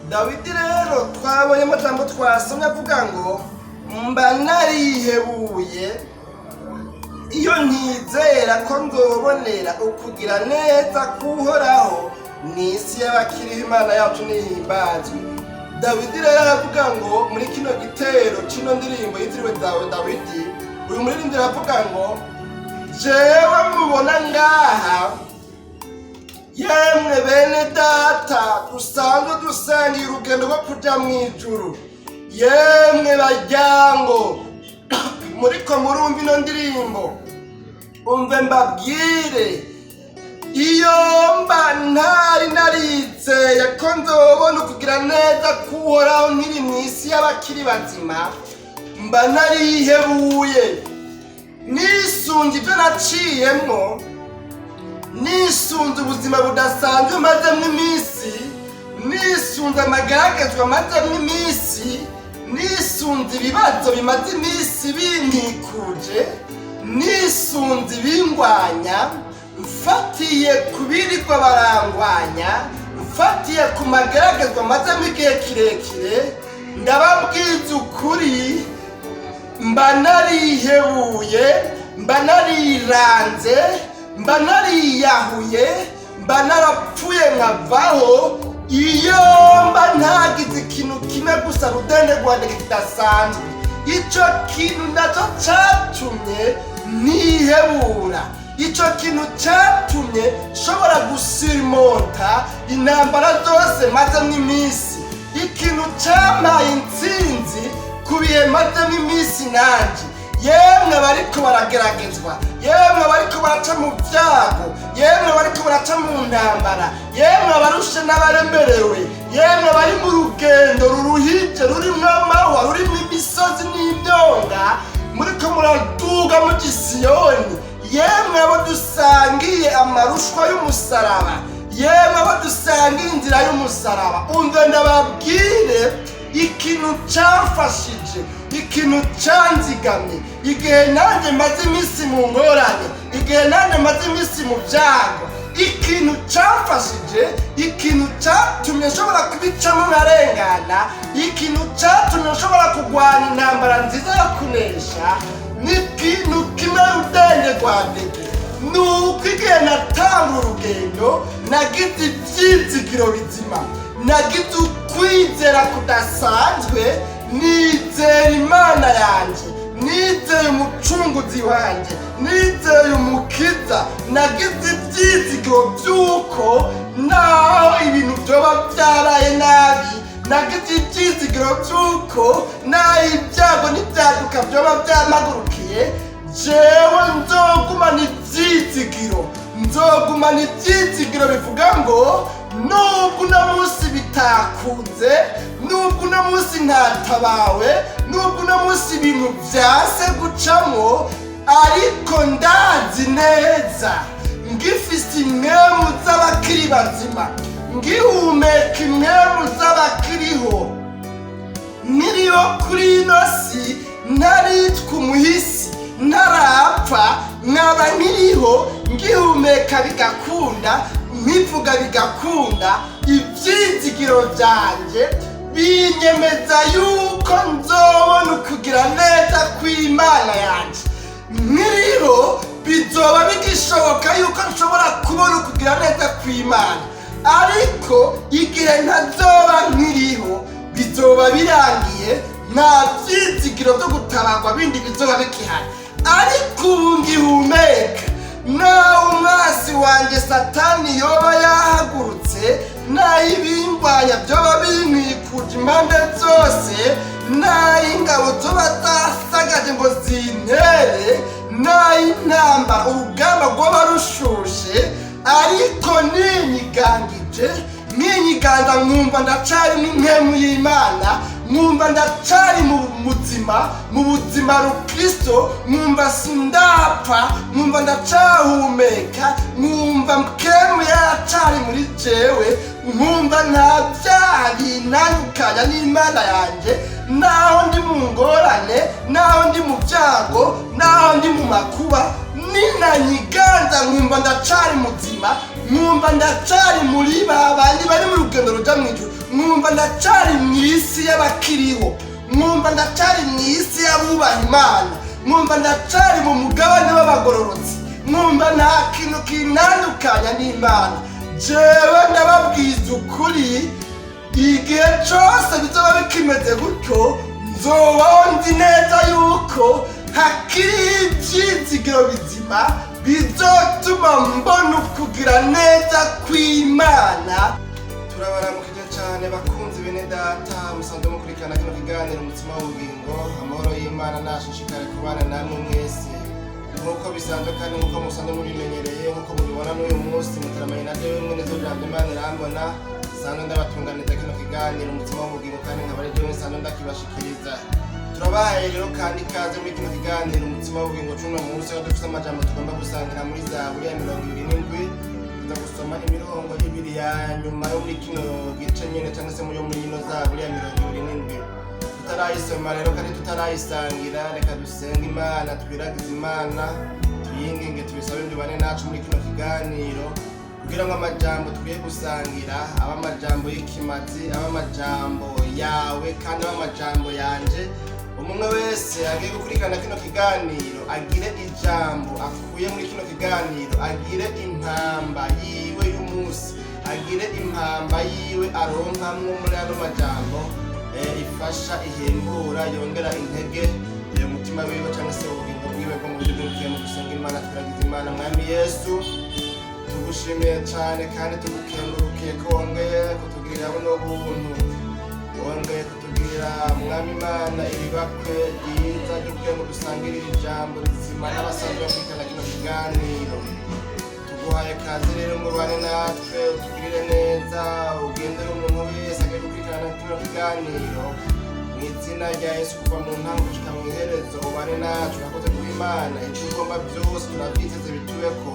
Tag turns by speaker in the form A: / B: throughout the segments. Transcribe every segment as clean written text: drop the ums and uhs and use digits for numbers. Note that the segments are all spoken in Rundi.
A: Dawidi rero twabonye amajambo twasomye avuga ngo mba narihebuye iyo ntizera ko nzobonera ukugira neza k'Uhoraho mw'isi y'abakiriho. Imana yacu nihimbazwe. Dawidi rero aravuga ngo muri kino gitero c'ino ndirimbo yitiriwe Dawidi, uyu muririmbyi aravuga ngo jewe mubona ngaha, yemwe bene data dusanzwe dusangiye urugendo rwo kuja mw'ijuru, yemwe baryango muriko murumva ino ndirimbo, umve mbabwire, iyo mba ntari narizeye ko nzobona ukugira neza k'Uhoraho nkiri mu isi y'abakiri bazima, mba narihebuye. Nisunze ibyo naciyemwo, nisunze ubuzima budasanzwe mazemwo iminsi, nisunze amageragezwa mazemwo iminsi, nisunze ibibazo bimaze iminsi binkikuje, nisunze ibingwanya, mfatiye ku birirwa barangwanya, mfatiye ku mageragezwa mazemo igihe kirekire, ndababwiza ukuri, mba narihebuye, mba nariranze, mba nariyahuye, mba narapfuye nkavaho, iyo mba ntagize ikintu kimwe gusa rudende rwandika kidasanzwe. Ico kintu nacyo catumye ntihebura, ico kintu catumye nshobora gusimonta intambara zose mazemwo iminsi, ikintu campaye intsinzi ku bihe mazemwo iminsi nanje. Yemwe abariko barageragezwa, yemwe abariko baraca mu byago, yemwe abariko baraca mu ntambara, yemwe abarushe n'abaremerewe, yemwe abari mu rugendo ruruhije rurimwo amahwa, rurimo imisozi n'imyonga, muriko muraduga muja i Siyoni, yemwe abo dusangiye amarushwa y'umusaraba, yemwe abo dusangiye inzira y'umusaraba, umve ndababwire ikintu camfashije, ikintu canzigamye igihe nanjye maze iminsi mu ngorane, igihe nanjye maze iminsi mu byago. Ikintu camfashije, ikintu catumye nshobora kubicamo nkarengana, ikintu catumye nshobora kurwana intambara nziza yo kunesha, ni ikintu kimwe rudende rwa dege: ni uko igihe natanga urugendo nagize ibyizigiro bizima, nagize ukwizera kudasanzwe, nizera Imana yanjye, nizeye Umucunguzi wanjye, nizeye Umukiza. Nagize ibyizigiro by'uko naho ibintu byoba byaraye nabi, nagize ibyizigiro by'uko naho ibyago n'ibyaduka byoba byamagurukiye, jewe nzogumana ibyizigiro, nzogumana ibyizigiro bivuga ngo nubwo uno munsi bitakunze, nubwo uno munsi ntatabawe, nubwo uno munsi ibintu byase gucamo, ariko ndazi neza ngifise impwemu z'abakiri bazima, ngihumeka impwemu z'abakiriho, nkiriho kuri ino si, ntaritwa umuhisi, ntarapfa, nkaba nkiriho, ngihumeka bigakunda, nkivuga bigakunda, ibyizigiro byanjye binyemeza yuko nzobona ukugira neza kw'Imana yanjye. Nkiriho bizoba bigishoboka yuko nshobora kubona ukugira neza kw'Imana, ariko igihe ntazoba nkiriho bizoba birangiye, nta byizigiro byo gutabarwa bindi bizoba bikihari. Ariko ubu ngihumeka, nawe umwasi wanjye Satani yoba yahagurutse, naho ibingwanya byoba binkwikuje impande zose, naho ingabo zoba zasagaje ngo zintere, naho intambara urugamba rwoba rushushe, ariko ninyigangije, ninyiganda, nkumva ndacari n'impemu y'Imana, nkumva ndacari mu muzima, mu buzima rukristo, nkumva sindapfa, nkumva ndacahumeka, nkumva mpemu yaracari muri jewe, nkumva nta byaha bintandukanya n'Imana yanjye, naho ndi mu ngorane, naho ndi mu byago, naho ndi mu makuba, ninanyiganza nkumva ndacari muzima, nkumva ndacari muri ba bandi bari mu rugendo ruja mu ijuru. Mwumva ndacari mu isi y'abakiriho, mwumva ndacari mu isi y'abubaha Imana, mwumva ndacari mu mugabane w'abagororotsi, mwumva nta kintu kinandukanya n'Imana. Jewe ndababwiza ukuri, igihe cose bizoba bikimeze gutyo, nzobaho nzi neza yuko hakiri ivyizigiro bizima bizotuma mbona ukugira neza kw'Imana. Turabaramukije cyane, bakunzi bene Data musanzwe mukurikirana kino kiganiro Umutsima w'Ubugingo. Amahoro y'Imana nashishikare kubana namwe mwese nk'uko bisanzwe kandi nk'uko musanzwe mubimenyereye, nk'uko mubibona n'uyu munsi muteramanye na jewe mwene zo Jambo Imana irambona, sanzwe ndabatunganiza kino kiganiro Umutsima w'Ubugingo, kandi nkaba ari jewe nsanzwe ndakibashikiriza. Turabahaye rero kandi ikaze muri kino kiganiro Umutsima w'Ubugingo c'uno munsi, aho dufite amajambo tugomba gusangira muri Zaburi ya 27. Tuza gusoma imirongo ibiri ya nyuma yo muri kino gice nyene, cyangwa se yo muri ino Zaburi ya 27. Tutarayisoma rero kandi tutarayisangira, reka dusenge Imana, twiragize Imana, tuyinginge, tubisabe ndubane nacu muri kino kiganiro, kugira ngo amajambo tugiye gusangira abe amajambo y'ikimazi, abe amajambo yawe kandi abe amajambo yanje. Umwe wese agiye gukurikirana kino kiganiro agire ijambo akuye muri kino kiganiro, agire impamba yiwe y'umunsi, agire impamba yiwe aronkamwo muri ano majambo, ifasha, ihembura, yongera intege umutima wiwe cyangwa se ubugingo bwiwe bwo mu buryo bw'ubugiye mu gusenga Imana. Turagize Imana. Mwami Yesu, tugushimiye cyane kandi tugukengurukiye ko wongeye kutugirira buno buntu, wongeye kutugirira, Mwami Imana, iribakwe ryiza ryo kugira ngo dusangirire ijambo rizima n'abasanzwe bakurikirana kino kiganiro. Tuguhaye kaze rero ngo ubane natwe, utugirire neza, ugendere umuntu wese agiye gukurikirana kino kiganiro. Mu izina rya Yesu, kuva mu ntango gushika mu iherezo, ubane nacu. Urakoze kuri Imana, ibyo ugomba byose turabyiteze bitubeko.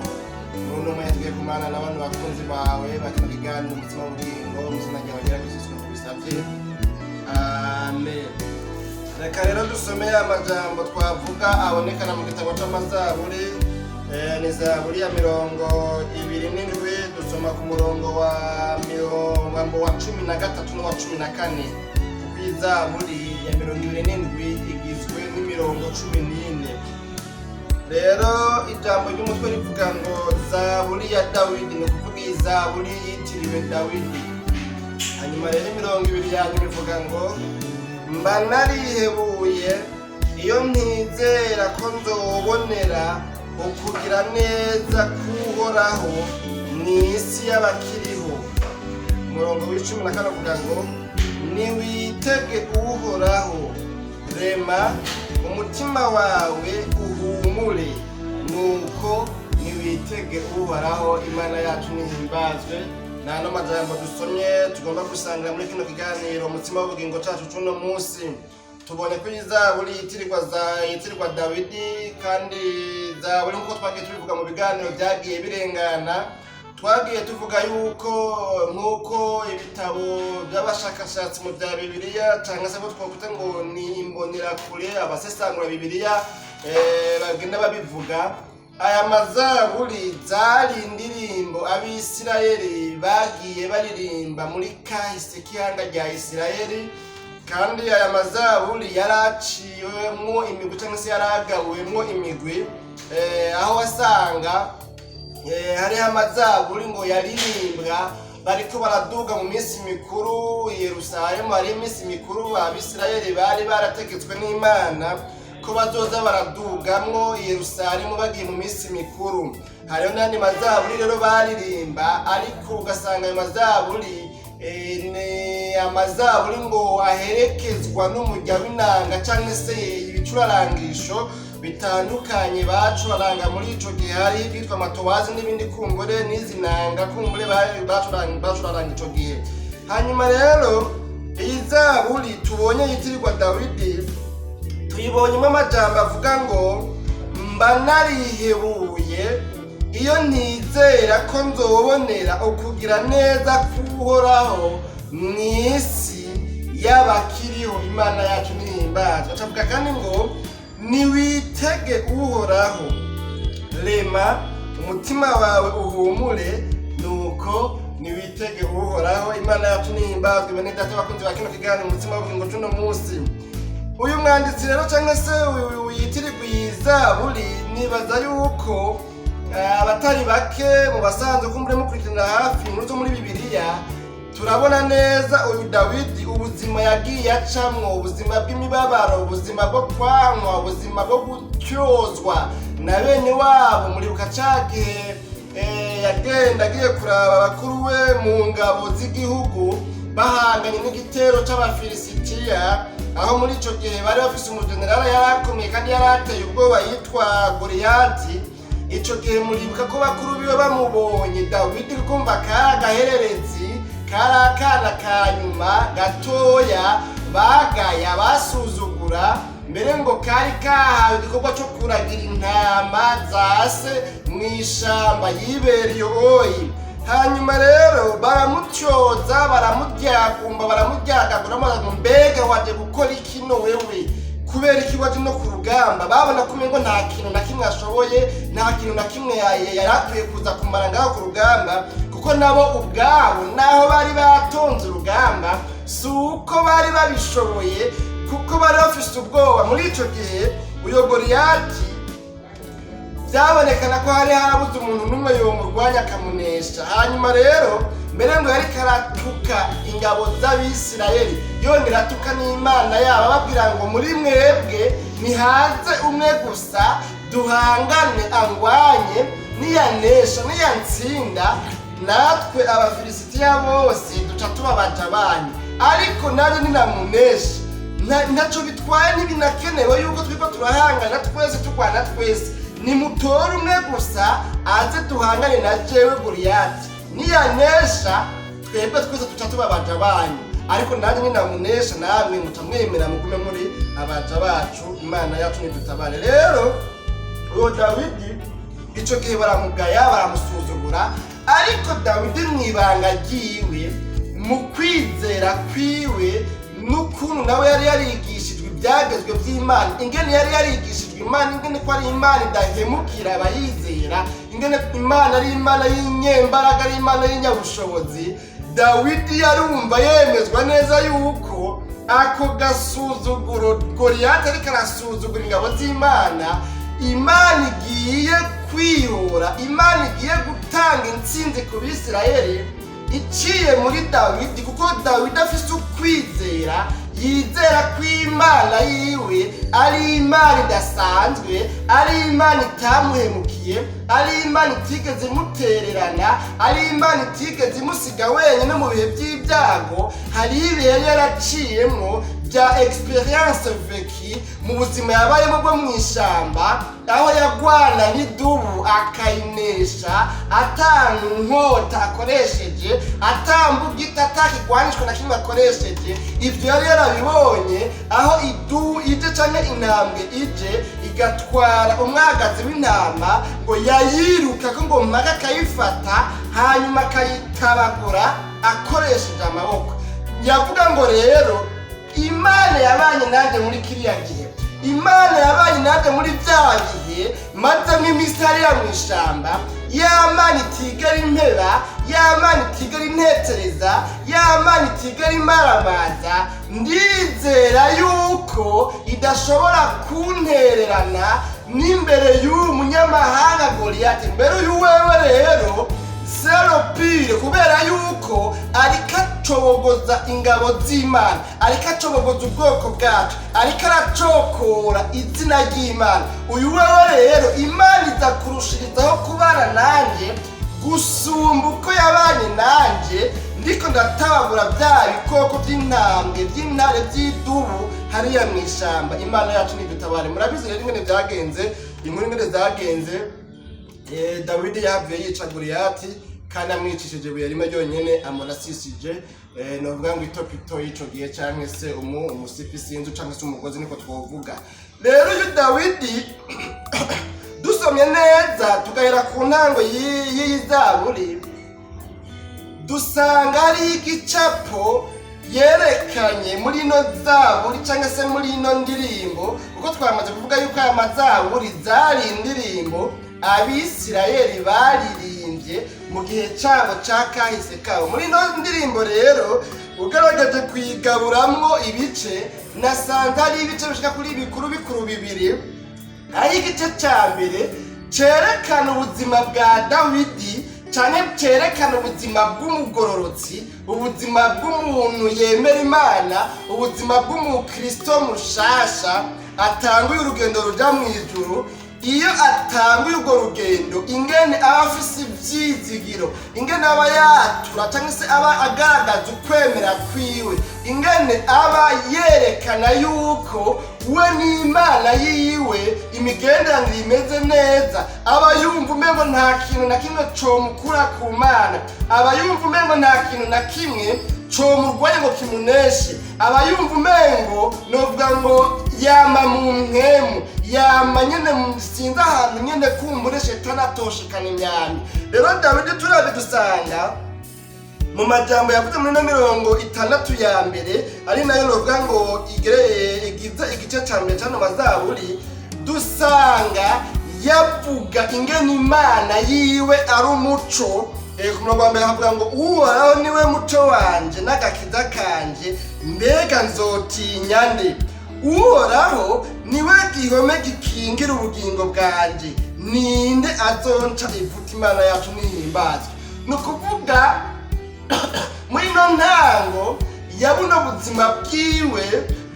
A: Muri uno mwanya tugiye kumana n'abantu bakunzi bawe bakino kiganiro Umutsima w'Ubugingo, mu izina ryawe ryera kubisabye, amen. Reka rero dusome amajambo twavuga abonekana mu gitabo c'Amazaburi. Ni Zaburi ya 27, dusoma ku murongo wa 13 n'uwa 14, kuko iyi Zaburi ya 27 igizwe n'imirongo 14. Rero ijambo ry'umutwe rivuga ngo Zaburi ya Dawidi, ni ukuvuga iyi zaburi yitiriwe Dawidi. Hanyuma rero imirongo ibiri ya nyuma ivuga ngo: "Mba narihebuye iyo ntizera ko nzobonera ukugira neza k'Uhoraho mu isi y'abakiriho." Umurongo wa 14 uvuga ngo: "Niwitege Uhoraho, rema umutima wawe uhumure, nuko niwitege Uhoraho." Imana yacu nihimbazwe. Nano majambo dusomye tugomba gusangira muri kino kiganiro Umutsima w'Ubugingo cacu c'uno munsi. Tubonye ko iyi zaburi yitirirwa Dawidi, kandi zaburi, nk'uko twagiye tubivuga mu biganiro byagiye birengana, twagiye tuvuga yuko nk'uko ibitabo by'abashakashatsi mu bya Bibiliya, cyangwa se abo twakwita ngo ni imbonerakure, abasesangura Bibiliya, bagenda babivuga, aya mazaburi zari indirimbo Abisirayeli bagiye baririmba muri kahise k'ihanga rya Isirayeli. Kandi aya mazaburi yaraciwemwo imigwi, cyangwa se yaragabuwemwo imigwi, aho wasanga hariho amazaburi ngo yaririmbwa bariko baraduga mu minsi mikuru i Yerusalemu. Hari iminsi mikuru Abisirayeli bari barategetswe n'Imana ko bazoza baradugamwo i Yerusalemu bagiye mu minsi mikuru. Hariho n'andi mazaburi rero baririmba, ariko ugasanga ayo mazaburi ni amazaburi ngo aherekezwa n'umurya w'inanga cyangwa se ibicurarangisho bitandukanye bacuraranga muri ico gihe. Hari ibyitwa amatowazi n'ibindi kumbure, n'izi nanga kumbure bacuraranga ico gihe. Hanyuma rero iyi zaburi tubonye yitirirwa Dawidi, tuyibonyemo amajambo avuga ngo: "Mba narihebuye iyo ntizera ko nzobonera ukugira neza k'Uhoraho mu isi y'abakiriho." Imana yacu nihimbazwa. Acavuga kandi ngo: "Niwitege Uhoraho, rema umutima wawe uhumure, nuko." Niwitege Uhoraho. Imana yacu nihimbazwe. Bene data bakunzi ba kino kiganiro Umutsima w'Ubugingo c'uno munsi, uyu mwanditsi rero cyangwa se uyu yitirirwa iyi zaburi, nibaza yuko abatari bake mu basanzwe kumbure mukurikirana hafi inkuru zo muri Bibiliya, turabona neza uyu Dawidi ubuzima yagiye acamwo, ubuzima bw'imibabaro, ubuzima bwo kwankwa, ubuzima bwo gutyozwa na bene wabo. Muribuka ca gihe yagenda agiye kuraba bakuru we mu ngabo z'igihugu bahanganye n'igitero c'Abafilisitiya, aho muri ico gihe bari bafise umujenerali yari akomeye kandi yari ateye ubwoba yitwa Goliyati. Ico gihe muribuka ko bakuru biwe bamubonye Dawidi, kumva kari agahererezi, kari akana ka nyuma gatoya bagaya, basuzugura, mbere ngo kari kahawe igikorwa cyo kuragira intama za se mu ishamba yibereye oyi. Hanyuma rero baramutyoza, baramuryagumba, baramuryagagura, baramubaza ngo: "Mbega waje gukora ikino wewe? Kubera iki waje no ku rugamba?" Babona ko umengo nta kintu na kimwe ashoboye, nta kintu na kimwe yari akwiye kuza kumara ngaho ku rugamba, kuko nabo ubwabo naho bari batonze urugamba si uko bari babishoboye, kuko bari bafise ubwoba. Muri ico gihe uyo Goliyati byabonekana ko hari harabuze umuntu n'umwe yomurwanya akamunesha. Hanyuma rero mbere ngo yariko aratuka ingabo z'Abisirayeli, yongera atuka n'Imana yabo, ababwira ngo: "Muri mwebwe nihaze umwe gusa duhangane, angwanye, niyanesha, niyantsinda, natwe Abafilisitiya bose duca tuba abaja banyu, ariko nanjye ninamunesha ntaco bitwaye, ntibinakenewe yuko twiko turahangana twese, turwana twese. Nimutore umwe gusa aze duhangane na jewe Goliyati, niyanesha twebwe twese tuca tuba abaja banyu, ariko nanjye ninamunesha namwe muca mwemera mugume muri abaja bacu. Imana yacu nidutabare." Rero uwo Dawidi ico gihe baramugaya, baramusuzugura, ariko Dawidi mu ibanga ryiwe, mu kwizera kwiwe n'ukuntu nawe yari yarigishijwe ibyagezwe by'Imana, ingene yari yarigishijwe Imana, ingene ko ari Imana idahemukira abayizera, ingene Imana ari Imana y'inyembaraga, ari Imana y'inyabushobozi, Dawidi yarumva yemezwa neza yuko ako gasuzuguro Goliyati ariko arasuzugura ingabo z'Imana, Imana igiye kwihora, Imana igiye gutanga intsinzi ku Bisirayeli iciye muri Dawidi, kuko Dawidi afise ukwizera, yizera ko Imana yiwe ari Imana idasanzwe, ari Imana itamuhemukiye, ari Imana itigeze imutererana, ari Imana itigeze imusiga wenyine mu bihe by'ibyago. Hariho ibihe yari yaraciyemwo bya expérience vécue mu buzima yabayemo bwo mu ishamba, aho yagwana n'idubu akayinesha atanga inkota akoresheje, atambugita, atakigwanishwa na kimwe akoresheje. Ibyo yari yarabibonye, aho idubu ije canke intambwe ije igatwara umwagazi w'intama, ngo yayiruka ko ngo mpaka akayifata, hanyuma akayitabagura akoresheje amaboko. Yavuga ngo: "Rero Imana yabanye nanjye muri kiriya gihe, Imana yabanye nanjye muri bya bihe mazemo iminsi hariya mu ishamba, ya Mana itigera impeba, ya Mana itigera intetereza, ya Mana itigera imaramaza, ndizera yuko idashobora kuntererana n'imbere y'uyu munyamahanga Goliyati." Mbere uyu wewe rero c'est le pire, kubera yuko ariko acobogoza ingabo z'Imana, ariko acobogoza ubwoko bwacu, ariko aracokora izina ry'Imana. Uyu wewe rero Imana iza kurushirizaho kubana nanjye gusumba uko yabanye nanjye ndiko ndatabagura bya bikoko by'intambwe, by'intare, by'idubu hariya mu ishamba. Imana yacu nidutabare. Murabizi rero ingene byagenze, inkuru ingene zagenze. Dawidi yahavuye yica Goliyati kandi amwicishije ibuye rimwe ryonyine, amurasishije novuga ngo itopito y'ico gihe canke se umusipi, sinzi, canke se umugozi, niko twovuga. Rero uyu Dawidi, dusomye neza tugahera ku ntango y'iyi zaburi, dusanga hariho igicapo yerekanye muri ino zaburi cyangwa se muri ino ndirimbo, kuko twamaze kuvuga yuko aya mazaburi zari indirimbo Abisirayeli baririmbye. baririmbye mu gihe cyabo cya kahise kabo. Muri ino ndirimbo rero, ugaragaje kuyigaburamwo ibice, nasanze ari ibice bishika kuri bikuru bikuru bibiri. Aho igice cya mbere cyerekana ubuzima bwa Dawidi, cyane cyerekana ubuzima bw'umugororotsi, ubuzima bw'umuntu yemera Imana, ubuzima bw'umukristo mushasha atanguye urugendo ruja mu ijuru. Iyo atanguye urwo rugendo, ingene aba afise ivyizigiro, ingene aba yatura cyangwa se aba agaragaza ukwemera kwiwe, ingene aba yerekana yuko we n'Imana yiwe imigenderanire imeze neza, aba yumva umengo nta kintu na kimwe comukura ku Mana, aba yumva umengo nta kintu na kimwe comurwaye ngo kimuneshe, aba yumva umengo novuga ngo yama mu mpwemu, yama nyene sinzi ahantu nyene kumbure Shetani atoshekana imyambi. Rero Dawidi turabe dusanga mu majambo yavuze muri ino 60 ya mbere, ari nayo novuga ngo igize igice ca mbere c'ano mazaburi, dusanga yavuga ingene Imana yiwe ari umuco. Ku murongo wa mbere havuga ngo: "Uhoraho niwe muco wanje n'agakiza kanje, mbega nzotinya nde? Uhoraho niwe gihome gikingira ubugingo bwanje, ninde azonca ivuta? Imana yacu nihimbazwe." Ni ukuvuga muri ino ntango ya buno buzima bwiwe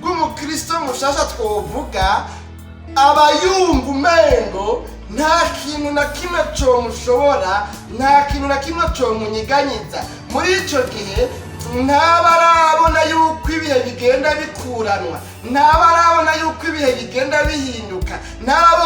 A: bw'umukristo mushasha twovuga, aba yumva umengo nta kintu na kimwe comushobora, nta kintu na kimwe comunyiganyiza. Muri ico gihe ntaba arabona yuko ibihe bigenda bikuranwa, ntaba arabona yuko ibihe bigenda bihinduka, ntaba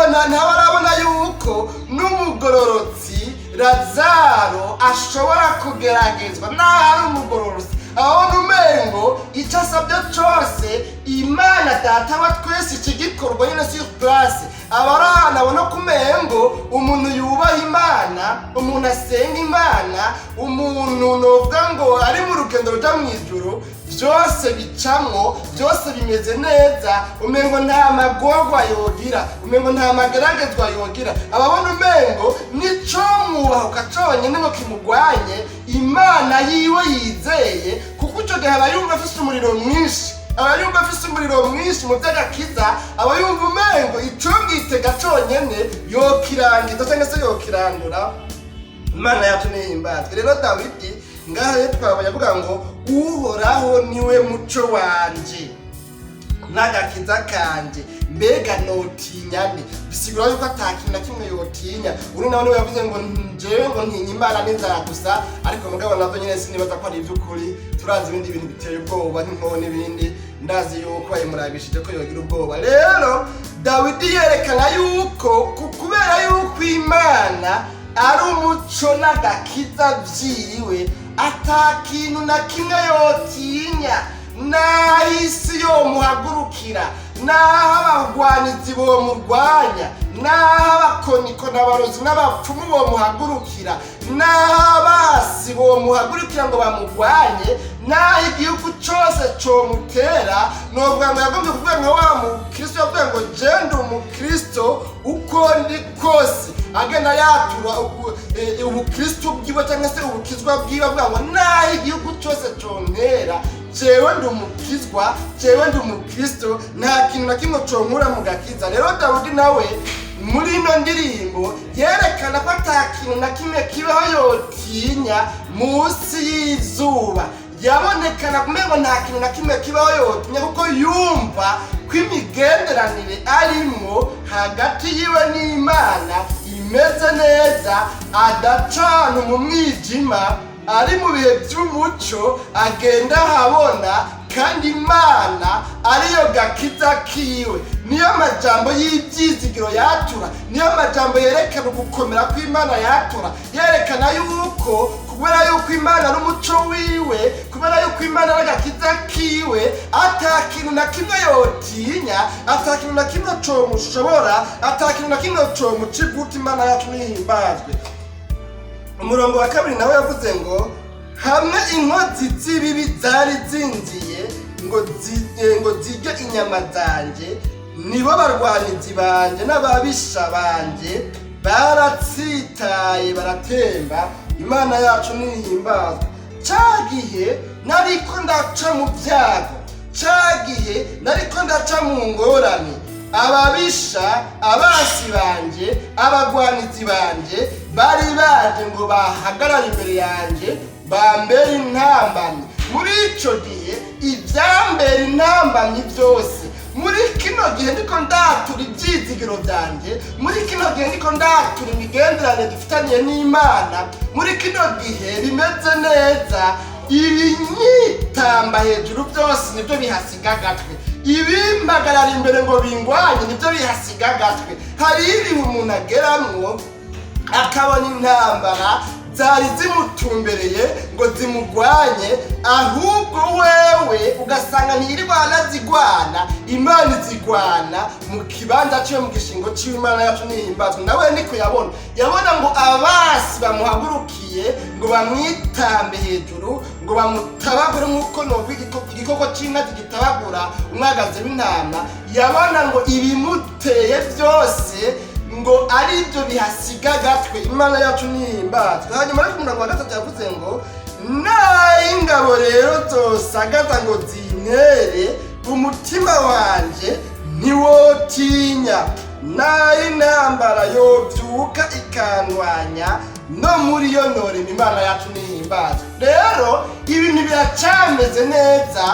A: arabona yuko n'umugororotsi Lazaro ashobora kugeragezwa. Naho ari umugororotsi, abona umengo icyo asabye cose Imana Data wa twese ikigikorwa nyine sur place. Aba ari ahantu abona ko umengo umuntu yubaha Imana, umuntu asenga Imana, umuntu novuga ngo ari mu rugendo ruja mu ijuru, byose bicamwo, byose bimeze neza, umengo nta magorwa yogira, umengo nta mageragezwa yogira. Ababona umengo nico mwubahuka conyene ngo kimugwanye Imana yiwe yizeye, kuko ico gihe aba yumva afise umuriro mwinshi, aba yumva afise umuriro mwinshi mu by'agakiza, aba yumva umengo ico mwitega conyene yokirangiza cyangwa se yokirandura. Imana yacu nihimbazwe. Rero Dawidi ngaha rero twabonye avuga ngo: "Uhoraho niwe muco wanje n'agakiza kanje, mbega notinya nde?" Bisigura yuko ata kintu na kimwe yotinya. Uri nawe niwe yavuze ngo: "Njyewe ngo ntinya Imana n'inzara gusa." Ariko mugabo navyo nyene sinibaza ko ari ivy'ukuri. Turazi ibindi bintu biteye ubwoba nk'inkoho n'ibindi, ndazi yuko bayimurabishije ko yogira ubwoba. Rero Dawidi yerekana yuko kubera yuko Imana ari umuco n'agakiza vyiwe, ata kintu na kimwe yotinya, n'aho isi yomuhagurukira, n'aho abagwanizi bomurwanya, n'aho abakoniko n'abarozi n'abapfumu bomuhagurukira, n'aho abasi bomuhagurukira ngo bamurwanye, n'aho igihugu cose comutera. Novuga ngo yagombye kuvuga nka wa mukristo yavuga ngo: "Je ndi umukristo uko ndi kose", agenda yatura ubukristo bwiwe cyangwa se ubukizwa bwiwe, avuga ngo: "Naho igihugu cyose contera, jewe ndi umukizwa, jewe ndi umukristo, nta kintu na kimwe conkura mu gakiza." Rero Dawudi nawe muri ino ndirimbo yerekana ko ata kintu na kimwe kibaho yotinya munsi y'izuba. Yabonekana kumengo nta kintu na kimwe kibaho yotinya, kuko yumva ko imigenderanire arimo hagati yiwe n'Imana imeze neza, adacana mu mwijima, ari mu bihe by'umuco, agenda ahabona, kandi Imana ariyo gakiza kiwe. Niyo majambo y'ibyizigiro yatura, niyo majambo yerekana ugukomera kw'Imana yatura, yerekana yuko kubera yuko Imana ari umuco wiwe, kubera yuko Imana ari agakiza kiwe, ata kintu na kimwe yotinya, ata kintu na kimwe comushobora, ata kintu na kimwe comuca ivuta. Imana yacu nihimbazwe. Umurongo wa kabiri nawe yavuze ngo: "Hamwe inkozi z'ibibi zari zinziye ngo zirye inyama zanjye, nibo barwanizi banje n'ababisha banje." Baratsitaye, baratemba. Imana yacu nihimbazwa. Ca gihe nariko ndaca mu byago, ca gihe nariko ndaca mu ngorane, ababisha, abasi banje, abagwanizi banje bari baje ngo bahagarare imbere yanjye, bambere intambamyi. Muri ico gihe ivyambera intambamyi byose, muri kino gihe ndiko ndatura ibyizigiro byanjye, muri kino gihe ndiko ndatura imigenderanire dufitaniye n'Imana, muri kino gihe bimeze neza, ibinyitamba hejuru byose nibyo bihasiga agatwe, ibimpagarara imbere ngo bingwanye nibyo bihasiga agatwe. Hari ibihe umuntu ageramwo akabona intambara zari zimutumbereye ngo zimugwanye, ahubwo wewe ugasanga ntiyirirwana zigwana, Imana izigwana mu kibanza ciwe, mu gishingo ciwe. Imana yacu nihimbazwe. Nawe niko yabona, yabona ngo abasi bamuhagurukiye ngo bamwitambe hejuru, ngo bamutabagure nk'uko novuga igikoko c'inkazi gitabagura umwagazi w'intama. Yabona ngo ibimuteye byose ngo aribyo bihasiga agatwe. Imana yacu nihimbazwe. Hanyuma ariko umurongo wa gatatu yavuze ngo: "N'ay'ingabo rero zosagaza ngo zintere, umutima wanje ntiwotinya. N'ay'intambara yobyuka ikandwanya, no muri yo norema." Imana yacu nihimbazwe. Rero ibintu biracameze neza,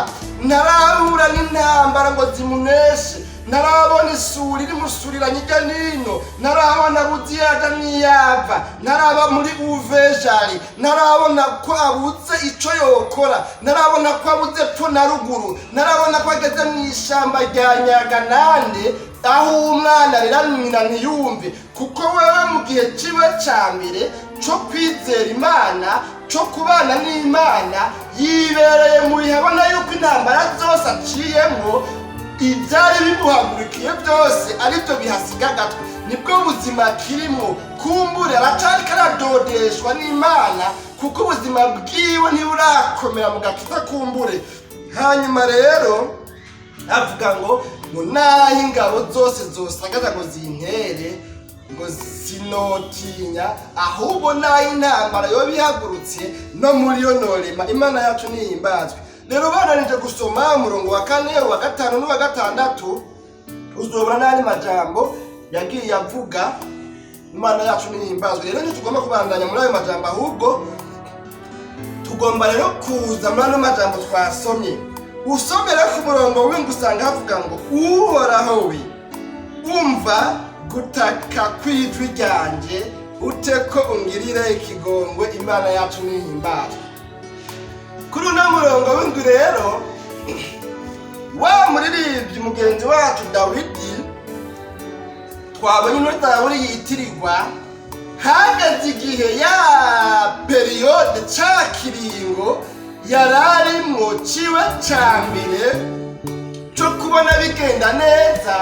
A: ntarahura n'intambara ngo zimuneshe, ntarabona isuri rimusuriranye ijya nino, ntarabona buziyaja n'iyava, ntaraba muri uvejari, ntarabona ko abuze ico yokora, ntarabona ko abuze pfo na ruguru, ntarabona ko ageze mu ishamba rya Nyaganande, aho umwana arera nyina ntiyumve. Kuko wewe mu gihe ciwe ca mbere co kwizera Imana, co kubana n'Imana, yibereye mu bihe abona yuko intambara zose aciyemwo, ibyari bimuhagurukiye byose aribyo bihasiga agatwe. Nibwo buzima kirimo. Kumbure aracariko aradodeshwa n'Imana, kuko ubuzima bwiwe ntiburakomera mu gakiza kumbure. Hanyuma rero avuga ngo naho ingabo zose zosagaza ngo zintere, ngo sinotinya, ahubwo naho intambara yoba ihagurutse, no muri yo norema. Imana yacu nihimbazwe. Rero bananije gusoma umurongo wa kane, uwa gatanu n'uwa gatandatu, uzobona n'andi majambo yagiye avuga. Imana yacu nihimbazwe. Rero ntitugomba kubandanya muri ayo majambo, ahubwo tugomba rero kuza muri ano majambo twasomye. Usomera ku murongo w'indwi usanga havuga ngo: "Uhoraho we, umva gutaka kw'ijwi ryanjye, ute ko ungirire ikigongwe." Imana yacu nihimbazwe. Kuri uno murongo w'indwi rero, wa muririmbyi mugenzi wacu Dawidi twabonye muri zaburi yitirirwa, hageze igihe ya période, ca kiringo yari arimwo ciwe ca mbere co kubona bigenda neza,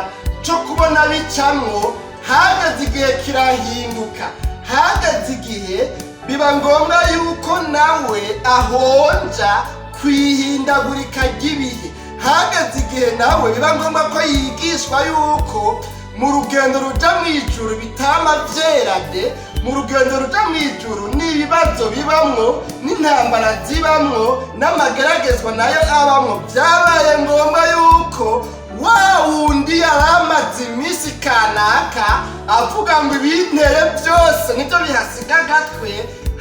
A: co kubona bicamwo, hageze igihe kirahinduka. Hageze igihe biba ngombwa yuko nawe ahonja kwihindagurika ry'ibihe. Hageze igihe nawe biba ngombwa ko yigishwa yuko mu rugendo ruja mu ijuru bitama vyerade. Mu rugendo ruja mu ijuru n'ibibazo bibamwo, n'intambara zibamwo, n'amageragezwa nayo abamwo. Byabaye ngombwa yuko wa wundi yari amaze iminsi kanaka avuga ngo ibintere byose nibyo bihasiga agatwe,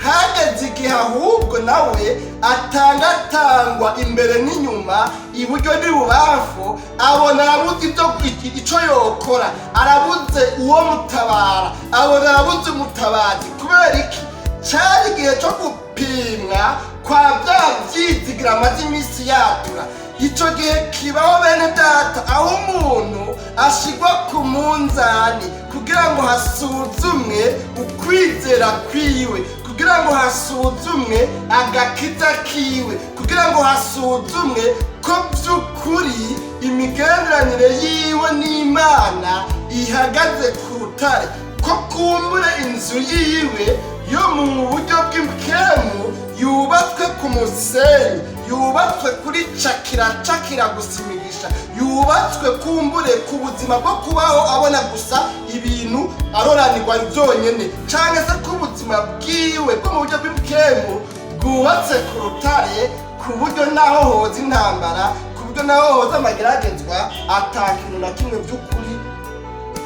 A: hageze igihe ahubwo nawe atangatangwa imbere n'inyuma, iburyo n'ibubamfu, abona arabuze ibyo ico yokora, arabuze uwo mutabara, abona arabuze umutabazi. Kubera iki? Cari igihe co gupimwa kwa bya vyizigira amaze iminsi yatura. Ico gihe kibaho, bene data, aho umuntu ashigwa ku munzani kugira ngo hasuzumwe ukwizera kwiwe, kugira ngo hasuzumwe agakiza kiwe, kugira ngo hasuzumwe ko by'ukuri imigenderanire yiwe n'Imana ihagaze ku rutare, ko kumbure inzu yiwe yo mu buryo bw'impwemu yubatswe ku musenyi. Yubatswe kuri cakira cakira gusa imigisha, yubatswe kumbure ku buzima bwo kubaho abona gusa ibintu aroranirwa byonyine, cyangwa se ko ubuzima bwiwe bwo mu buryo bw'impwemu bwubatse ku rutare, ku buryo naho hoza intambara, ku buryo naho hoza amageragezwa, ata kintu na kimwe by'ukuri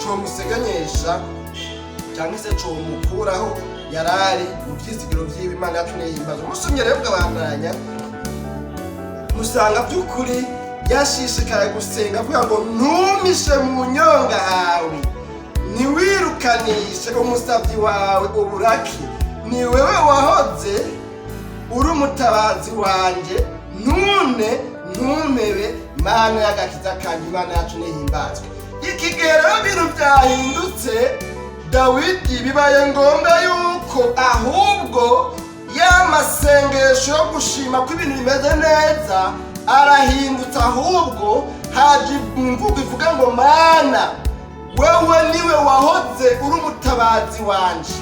A: comuseganyesha cyangwa se comukuraho yarari mu byizigiro by'iwe. Imana yacu nihimbaza. Umusomyi rero bwabandanya musanga by'ukuri yashishikaye gusenga avuga ngo: "Ntumishe mu nyonga hawe, ntiwirukanishe umusabyi wawe uburaki. Ni wewe wahoze uri umutabazi wanjye, ntune ntumpebe, Mana y'agakiza kanjye." Imana yacu nihimbazwe. Iki gihe rero ibintu byahindutse. Dawidi bibaye ngombwa yuko ahubwo ya masengesho yo gushima ko ibintu bimeze neza arahindutse, ahubwo haje imvugo ivuga ngo: "Mana, wewe niwe wahoze uri umutabazi wanje.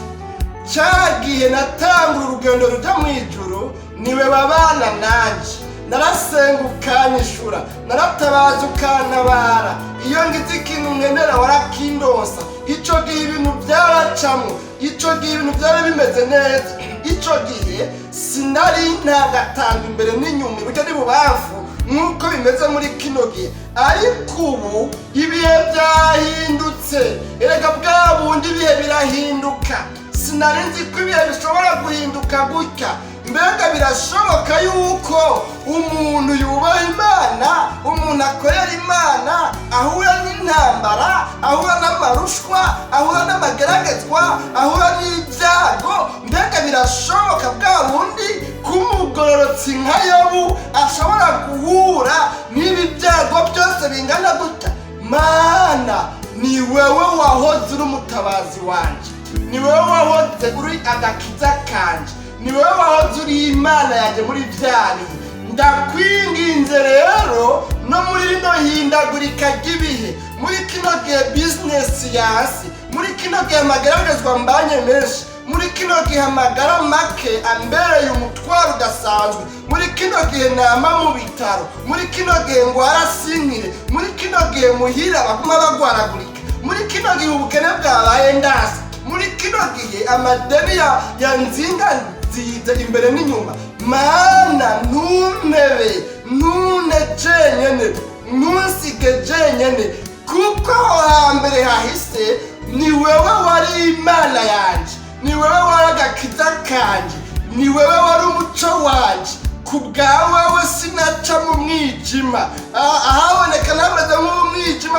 A: Cya gihe natangura urugendo rujya mu ijuru, niwe babana nanjye. Narasenga ukanyishura, naratabaza ukantabara. Iyo ngize ikintu nkenera warakindonsa. Icyo gihe ibintu byaracamo, icyo gihe ibintu byari bimeze neza, icyo gihe sinari ntagatanga imbere n'inyuma, iburyo n'ibubamfu, nk'uko bimeze muri kino gihe. Ariko ubu ibihe byahindutse. Erega bwa bundi ibihe birahinduka. Sinari nzi ko ibihe bishobora guhinduka gutya. Mbega birashoboka yuko umuntu yubaha Imana, umuntu akorera Imana, ahura n'intambara, ahura n'amarushwa, ahura n'amageragezwa, ahura n'ibyago? Mbega birashoboka bwa bundi ko umugororotsi nka Yobu ashobora guhura n'ibi byago byose bingana gutya? Mana, ni wewe wahoze uri umutabazi wanje, ni wewe wahoze uri agakiza kanje, ni wewe wahoze uri Imana yanjye muri bya bihe. Ndakwinginze rero no muri rino hindagurika ry'ibihe, muri kino gihe bizinesi yasi, muri kino gihe amageragezwa mbanye menshi, muri kino gihe amagara make ambereye umutwaro udasanzwe, muri kino gihe nama mu bitaro, muri kino gihe ngwara sinkire, muri kino gihe muhira baguma bagwaragurika, muri kino gihe ubukene bwabaye ndasi, muri kino gihe amadeni ya nzinga nzize imbere n'inyuma, Mana, ntumpebe, ntune jenyene, ntunsige jenyene, kuko aho hambere hahise ni wewe wari Imana yanje, ni wewe wari agakiza kanje, ni wewe wari umuco wanje. Ku bwawewe sinaca mu mwijima. Ahaboneka nameze nk'umwijima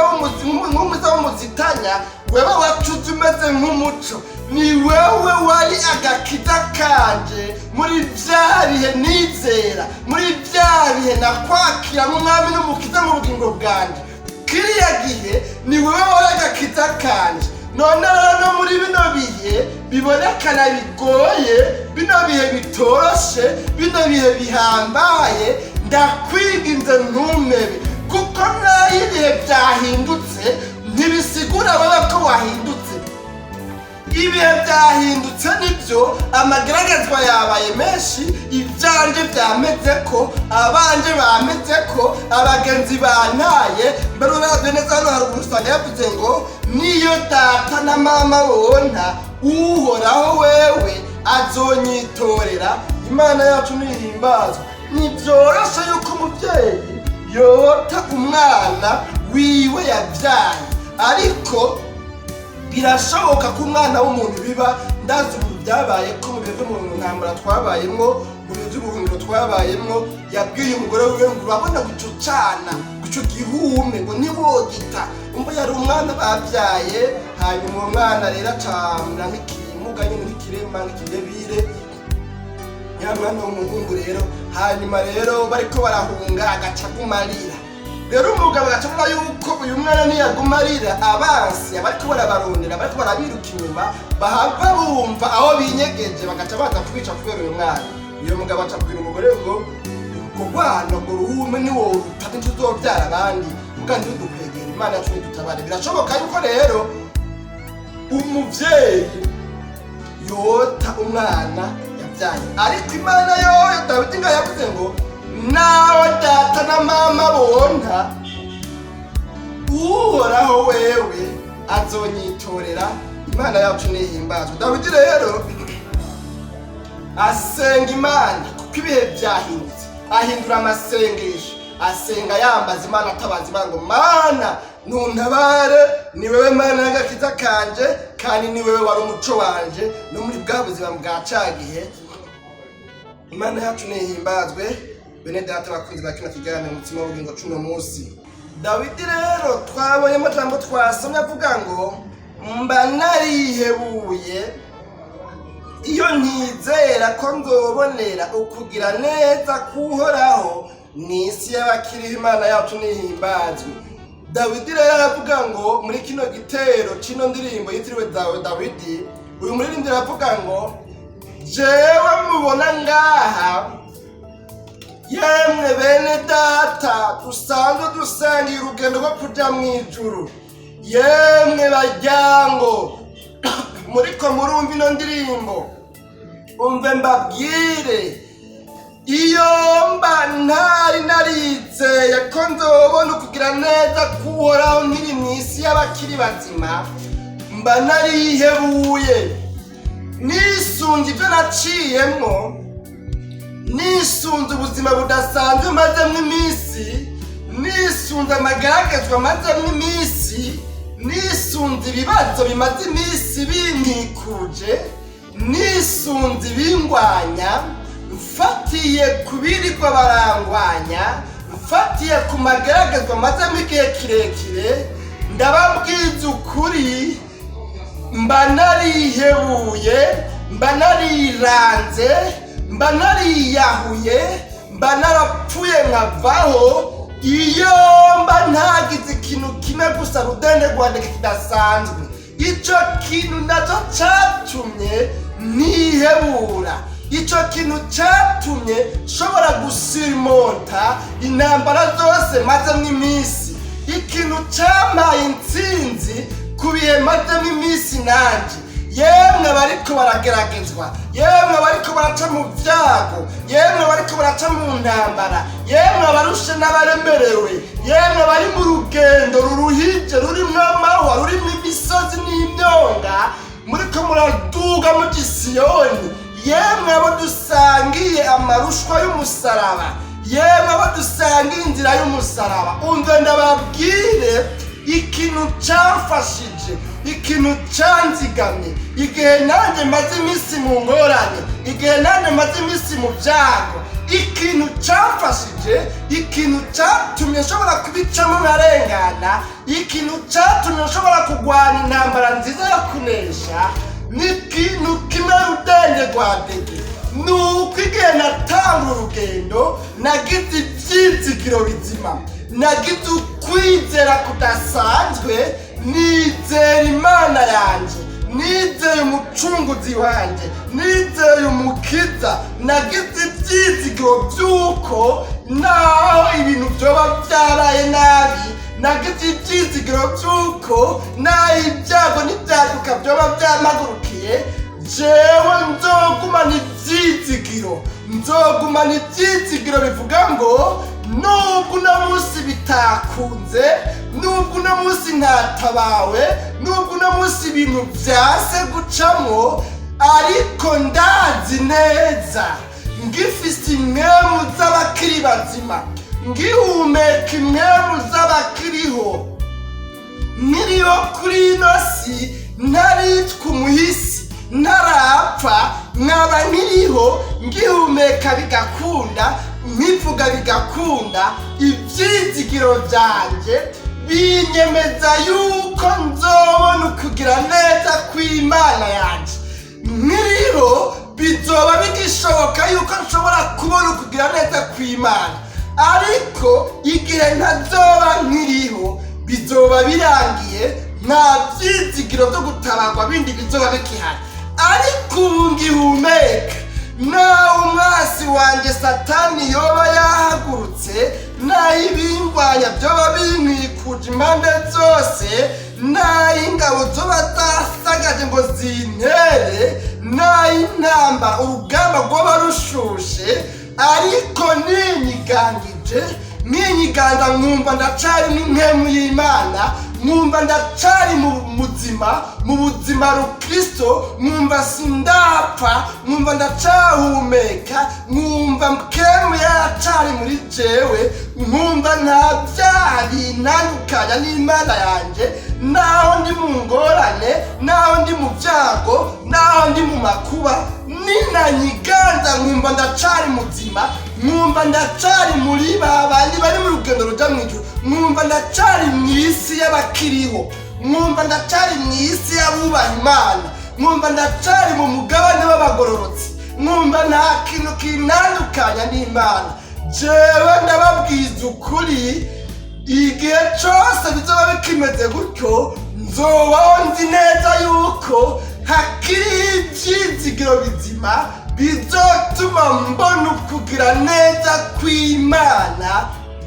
A: nk'umuza w'umuzitanya, wewe wacuze umeze nk'umuco. Ni wewe wari agakiza kanje muri bya bihe nizera, muri bya bihe nakwakira nk'umwami n'umukiza mu bugingo bwanjye. Kiriya gihe ni wewe wari agakiza kanje. None rero no muri bino bihe bibonekana bigoye, bino bihe bitoroshe, bino bihe bihambaye, ndakwinginze ntumpebe, kuko naho ibihe byahindutse ntibisigura wowe ko wahindutse. Ibihe byahindutse nibyo, amageragezwa yabaye menshi, ibyanjye byameze ko, abanje bameze ko, abagenzi bantaye. Mbere uravye neza hano haruguru usanga yavuze ngo: "Niyo data na mama bonta, Uhoraho wewe azonyitorera." Imana yacu nihimbazwa. Ntibyoroshe yuko umubyeyi yota umwana wiwe yabyaye, ariko birashoboka ko umwana w'umuntu biba. Ndazi ubu byabaye ko mu bihe byo mu ntambara twabayemwo, mu bihe by'ubuhungiro twabayemwo, yabwiye umugore wiwe ngo: "Urabona guco cana, guco gihume, ngo ntiwogita." Umva, yari umwana babyaye. Hanyuma uwo mwana rero acamura nk'ikimuga nyine, nk'ikirema, nk'ikidebire, ya mwana w'umuhungu rero. Hanyuma rero bariko barahunga, agaca aguma arira. Rero umugabo agaca abona yuko uyu mwana niyaguma arira, abansi abariko barabarondera, bariko barabiruka inyuma, bahava bumva aho binyegeje, bagaca baza kubica kubera uyu mwana. Uyu mugabo aca abwira umugore ngo: "Urwo rwana, urwo ruhume, niworuta ntituzobyara abandi, muga ntidukwegera." Imana yacu ntidutabare. Birashoboka yuko rero umuvyeyi yota umwana yabyaye, ariko Imana yoyo, Dawidi nga yavuze ngo: Nawe data na mama bonta, Uhoraho wewe azonyitorera. Imana yacu nihimbazwe. Dawidi rero asenga Imana kuko ibihe byahindutse, ahindura amasengesho, asenga yambaza Imana, atabaza Imana ngo: "Mana, nuntabare, ni wewe Mana y'agakiza kanje, kandi ni wewe wari umuco wanje no muri bwa buzima bwa ca gihe." Imana yacu nihimbazwe. Bene data bakunzi ba kino kiganiro Umutima w'Ubugingo cuno munsi, Dawidi rero twabonye amajambo twasomye avuga ngo: "Mba narihebuye iyo ntizera ko nzobonera ukugira neza k'Uhoraho mu isi y'abakiriho." Imana yacu nihimbazwe. Dawidi rero aravuga ngo muri kino gitero c'ino ndirimbo yitiriwe Dawidi, uyu muririmbyi aravuga ngo: "Jewe mubona ngaha, yemwe bene data dusanzwe dusangiye urugendo rwo kuja mu ijuru, yemwe baryango muriko murumva ino ndirimbo, umve mbabwire, iyo mba ntari narizeye ko nzobona ukugira neza k'Uhoraho nkiri mu isi y'abakiri bazima, mba narihebuye. Nisunze ibyo naciyemwo, nisunze ubuzima budasanzwe mazemwo iminsi, nisunze amagaragazwa mazemwo iminsi, nisunze ibibazo bimaze iminsi binkikuje, nisunze ibingwanya, mfatiye ku birirwa barangwanya, mfatiye ku magaragazwa mazemo igihe kirekire, ndababwiza ukuri, mba narihebuye, mba nariranze, mba nariyahuye, mba narapfuye nkavaho, iyo mba ntagize ikintu kimwe gusa rudende rwandika kidasanzwe. Ico kintu nacyo catumye ntihebura, ico kintu catumye nshobora gusurmonta intambara zose mazemwo iminsi, ikintu campaye intsinzi ku bihe mazemo iminsi nanje, yemwe bariko barageragezwa, yemwe bariko baraca mu byago, yemwe bariko baraca mu ntambara, yemwe abarushe n'abaremerewe, yemwe bari mu rugendo ruruhije rurimwo amahwa, rurimwo imisozi n'imyonga, muriko muraduga mu Gisiyoni, yemwe abo dusangiye amarushwa y'umusaraba, yemwe abo dusangiye inzira y'umusaraba, umve ndababwire ikintu camfashije, ikintu canzigamye igihe nanjye maze iminsi mu ngorane, igihe nanjye maze iminsi mu byago, ikintu camfashije, ikintu catumye nshobora kubicamo nkarengana, ikintu catumye nshobora kurwana intambara nziza yo kunesha, ni ikintu kimwe rudende rwa dege: ni uko igihe natanga urugendo nagize ibyizigiro bizima, nagize ukwizera kudasanzwe, nizera Imana yanjye, nizeye Umucunguzi wanjye, nizeye Umukiza. Nagize ibyizigiro by'uko naho ibintu byoba byaraye nabi, nagize ibyizigiro by'uko naho ibyago n'ibyaduka byoba byamagurukiye, jewe nzogumana ibyizigiro, nzogumana ibyizigiro bivuga ngo nubwo uno munsi bitakunze, nubwo uno munsi ntatabawe, nubwo uno munsi ibintu byase gucamo, ariko ndazi neza ngifise impwemu z'abakiri bazima, ngihumeka impwemu z'abakiriho, nkiriho kuri ino si, ntaritwa umuhisi, ntarapfa, nkaba nkiriho, ngihumeka bigakunda, nkivuga bigakunda, ibyizigiro byanjye binyemeza yuko nzobona ukugira neza kw'Imana yanjye. Nkiriho bizoba bigishoboka yuko nshobora kubona ukugira neza kw'Imana, ariko igihe ntazoba nkiriho bizoba birangiye, nta byizigiro byo gutabarwa bindi bizoba bikihari. Ariko ubu ngihumeka, nawe umwasi wanjye Satani yoba yahagurutse, naho ibingwanya byoba binkwikuje impande zose, naho ingabo zoba zasagaje ngo zintere, naho intambara urugamba rwoba rushushe. Ariko ninyigangije, ninyiganga, nkumva ndacari n'impemu y'Imana, nkumva ndacari mu muzima, mu buzima rukristo, nkumva sindapfa, nkumva ndacahumeka, nkumva mpwemu yaracari muri jewe, nkumva nta byaha bintandukanya n'Imana yanje, naho ndi mu ngorane, naho ndi mu byago, naho ndi mu makuba, ninanyiganza nkumva ndacari muzima, nkumva ndacari muri ba bandi bari mu rugendo ruja mu ijuru, nkumva ndacari mu isi y'abakiriho, nkumva ndacari mu isi y'abubaha Imana, nkumva ndacari mu mugabane w'abagororotsi, nkumva nta kintu kinandukanya n'Imana, jewe ndababwiza ukuri, igihe cose bizoba bikimeze gutyo, nzobaho nzi neza yuko hakiri ivyizigiro bizima bizotuma mbona ukugira neza kw'Imana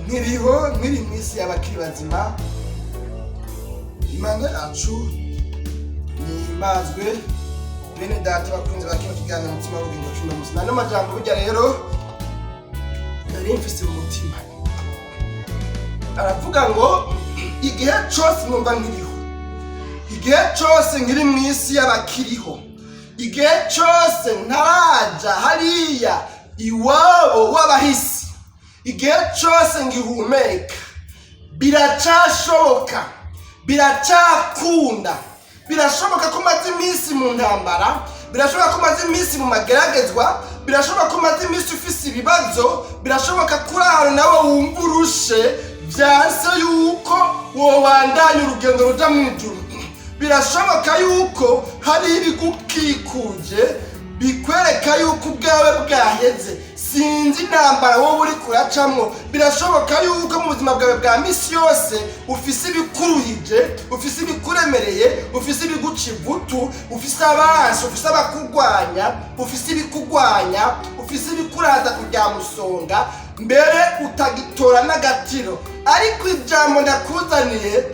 A: nkiriho, nkiri mw'isi y'abakiri bazima. Imana yacu nihimbazwe. Bene data bakunzi ba kino kiganiro Umutima w'Ubugingo cuno musi, nano majambo burya rero nari mfise mu mutima, aravuga ngo igihe cose numva nkiriho, igihe cose nkiri mu isi y'abakiriho, igihe cose ntaraja hariya iwabo w'abahisi, igihe cose ngihumeka, biracashoboka, biracakunda. Birashoboka ko umaze iminsi mu ntambara, birashoboka ko umaze iminsi mu mageragezwa, birashoboka ko umaze iminsi ufise ibibazo, birashoboka ko uri ahantu nawe wumva urushe, vyanse yuko wobandanya urugendo ruja mu ijuru. Birashoboka yuko hari ibigukikuje bikwereka yuko ubwawe bwaheze. Sinzi intambara wowe uri kuracamwo. Birashoboka yuko mu buzima bwawe bwa misi yose ufise ibikuruhije, ufise ibikuremereye, ufise ibiguca ivutu, ufise abansi, ufise abakugwanya, ufise ibikugwanya, ufise ibikuraza kurya musonga, mbere utagitora n'agatiro. Ariko ijambo ndakuzaniye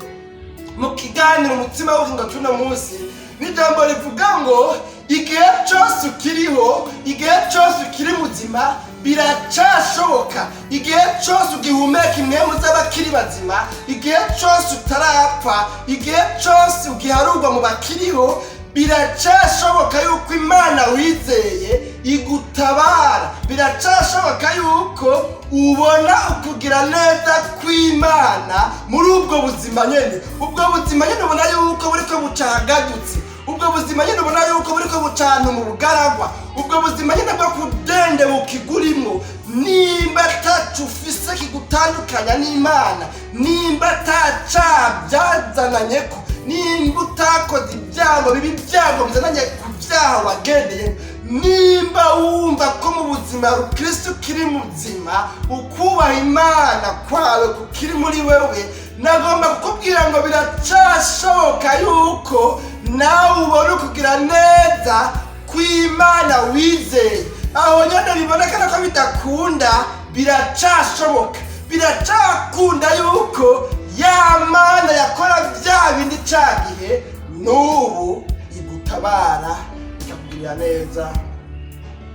A: mu kiganiro Umutima w'Ubugingo cy'uno munsi ni ijambo rivuga ngo igihe cyose ukiriho, igihe cyose ukiri muzima, biracashoboka. Igihe cyose ugihumeka impwemu z'abakiri bazima, igihe cyose utarapfa, igihe cyose ugiharurwa mu bakiriho, biracashoboka yuko Imana wizeye igutabara. Biracashoboka yuko ubona ukugira neza kw'Imana muri ubwo buzima nyene, ubwo buzima nyene ubona yuko buriko bucagadutse, ubwo buzima nyene ubona yuko buriko bucana mu bugaragwa, ubwo buzima nyene bwo kudendebuka igurimwo. Nimba ataco ufise kigutandukanya n'Imana, nimba ataca byazananyeko, nimba utakoze ibyago bibi, ibyago bizananye ku byaha wagendeyemo, nimba wumva ko mu buzima rukristo ukiri muzima, ukubaha Imana kwawe kukiri muri wewe, nagomba kukubwira ngo biracashoboka yuko nawe ubona ukugira neza kw'Imana wizeye. Aho nyine biboneka ko bidakunda, biracashoboka, biracakunda yuko ya Mana yakora bya bindi ca gihe n'ubu igutabara, ikakugirira neza.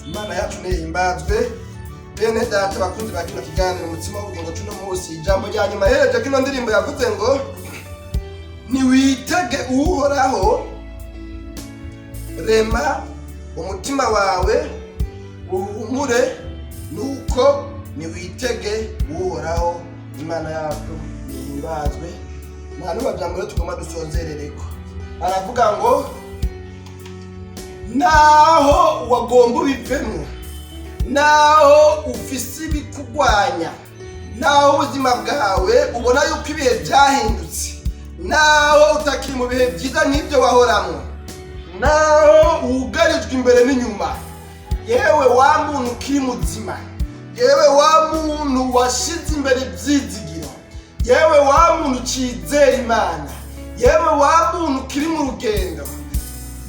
A: Imana yacu nihimbazwe. Bene data bakunzi ba kino kiganiro Umutima w'Ubugingo cuno munsi, ijambo rya nyuma hereje kino ndirimbo yavuze ngo niwitege Uhoraho, rema umutima wawe uhumure, nuko niwitege Uhoraho. Imana yacu nihimbazwe. Nta n'amajambo rero tugomba dusozerereko, aravuga ngo naho wagomba ubivemo, naho ufise ibikugwanya, naho ubuzima bwawe ubona yuko ibihe byahindutse, naho utakiri mu bihe byiza nk'ibyo wahoramwo, naho wugarijwe imbere n'inyuma, yewe wa muntu ukiri muzima, yewe wa muntu washize imbere ibyizigiro, yewe wa muntu ucizera Imana, yewe wa muntu ukiri mu rugendo,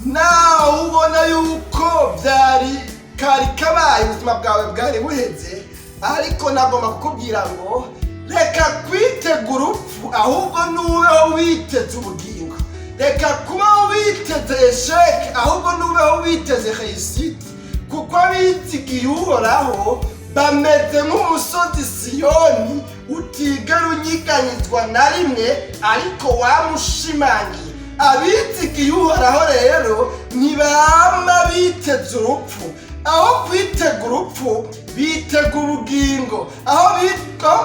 A: naho ubona yuko byari kari kabaye, ubuzima bwawe bwari buheze, ariko nagomba kukubwira ngo reka kwitega urupfu, ahubwo nubeho witeze ubugingo. Reka kubaho witeze échec, ahubwo nubeho witeze réussite, kuko abizigiye Uhoraho Bameze nk'umusozi Siyoni utigera unyiganyizwa na rimwe, ariko wamushimangiye. Abizigiye Uhoraho rero ntibama biteze urupfu. Aho kwitega urupfu, bitega ubugingo. Aho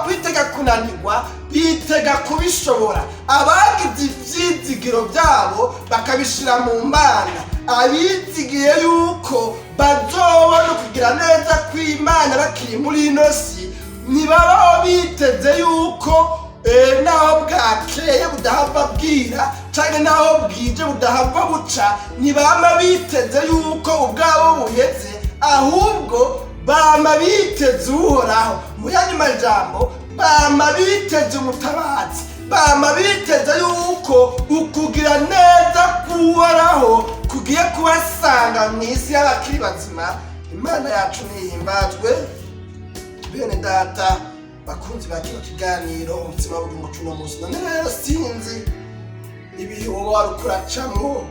A: kwitega kunanirwa, bitega kubishobora. Abagize ibyizigiro byabo bakabishira mu Mana, abizigiye yuko bazobona kugira neza kw'Imana bakiri muri ino si, ntibabaho biteze yuko naho bwakeye budahava bwira, canke naho bwije budahava buca. Ntibama biteze yuko ubwabo buheze, ahubwo bama biteze Uhoraho. Mu yandi majambo, bama biteze umutabazi, bama biteze yuko ukugira neza k'Uhoraho kugiye kubasanga mu isi y'abakiri bazima. Imana yacu nihimbazwe. Bene data bakunzi ba kino kiganiro Umutsima w'Ubugingo cuno munsi, none rero sinzi ibihe woba wariko uracamwo.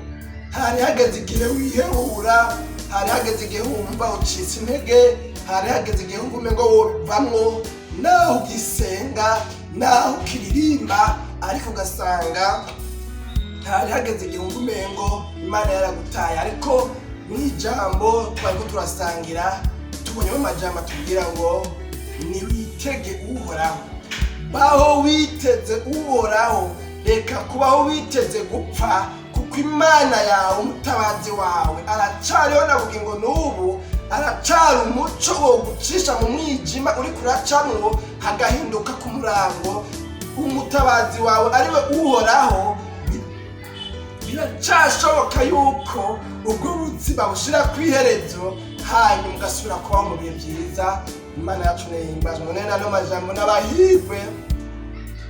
A: Hari hageze igihe wihebura, hari hageze igihe wumva ucitse intege, hari hageze igihe wumva umengo wobivamwo, naho ugisenga, naho ukiririmba, ariko ugasanga hari hageze igihe wumva umengo Imana yaragutaye. Ariko mw'ijambo twariko turasangira, tubonyemo amajambo atubwira ngo niwitege Uhoraho, baho witeze Uhoraho, reka kubaho witeze gupfa, kuko Imana yawe, umutabazi wawe, aracariho na bugingo n'ubu. Aracari umuco wo gucisha mu mwijima uri kuracamwo, hagahinduka ku murango. Umutabazi wawe ariwe Uhoraho, biracashoboka yuko ubwo buzima bushira kw'iherezo, hanyuma ugasubira kubaho mu bihe byiza. Imana yacu nihimbazwe. None nano majambo n'abahirwe